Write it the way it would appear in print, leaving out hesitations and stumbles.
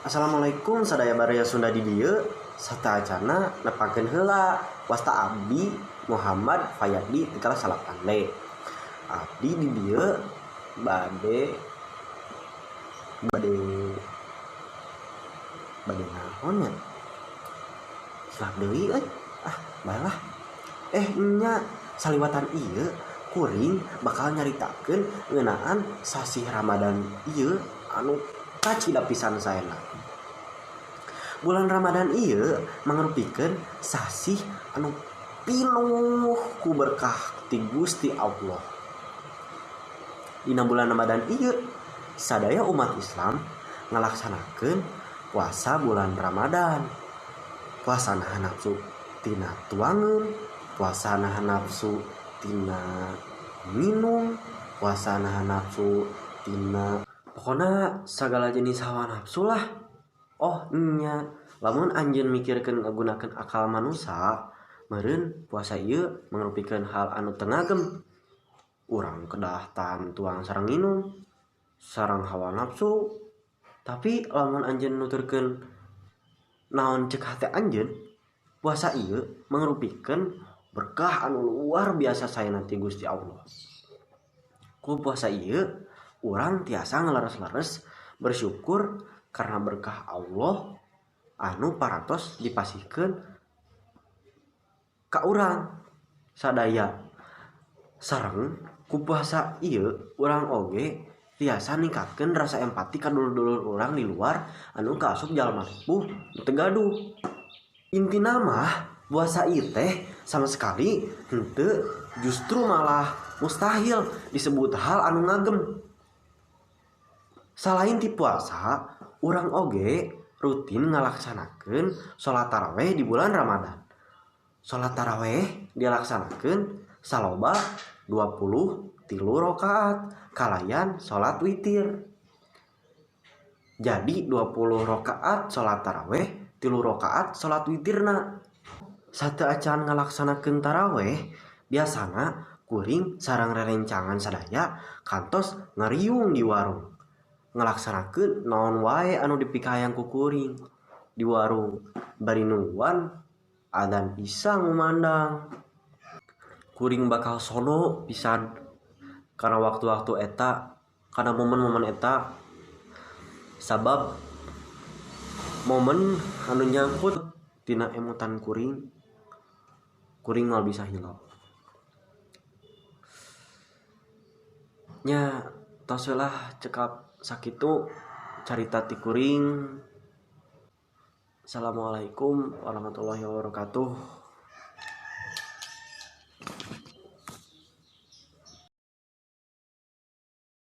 Assalamualaikum sadaya baraya Sunda di dieu sateuacana nepangkeun heula wasta abdi Muhammad Fayadi ti kelas 8D. Abdi di dieu bade bade bade naon nya silap deui euy ah bae lah nya saliwatan ieu kuring bakal nyaritakeun ngeunaan sasih Ramadan ieu anu kacida pisan saena. Bulan Ramadan ieu mangrupikeun sasih anu pinuh ku berkah ti Gusti Allah. Dina bulan Ramadan ieu sadaya umat Islam ngalaksanakeun puasa bulan Ramadan. Puasa nahan nafsu tina tuangeun, puasa nahan nafsu tina minum, puasa nahan nafsu tina pokona sagala jenis hawa nafsu lah. Oh nya, lamun anjeun mikirkeun ngagunakeun akal manusa, meureun puasa ieu mangrupikeun hal anu teu ngagem. Urang kedah tahan tuang sareng nginum, sareng hawa nafsu. Tapi lamun anjeun nuturkeun naon ceuk hate anjeun, puasa ieu mangrupikeun berkah anu luar biasa saena ti Gusti Allah. Ku puasa ieu urang tiasa ngaleres-leres bersyukur karena berkah Allah anu parantos dipasihkeun ka urang sadaya. Sareng ku puasa ieu urang oge tiasa ningkatkeun rasa empati ka dulur-dulur urang di luar anu kaasup jalma ripuh nu teu gaduh. Intina mah puasa ieu teh sama sekali henteu, justru malah mustahil disebut hal anu ngagem. Salain ti puasa, urang oge rutin ngalaksanakeun salat taraweh di bulan Ramadan. Salat taraweh dilaksanakeun saloba 23 rakaat kalayan salat witir. Jadi 20 rakaat salat taraweh, 3 rakaat salat witirna. Sateuacan ngalaksanakeun taraweh, biasana kuring sareng rerencangan sadaya kantos ngariung di warung. Ngalaksanakeun naon wae anu dipikayang ku kuring di warung bari nungguan adzan isya ngumandang. Kuring bakal sono pisan karena waktu-waktu eta, karena momen-momen eta, sabab momen anu nyangkut tina emutan kuring, kuring moal bisa hilap. Nya tos we lah cekap sakitu carita ti kuring. Assalamualaikum warahmatullahi wabarakatuh.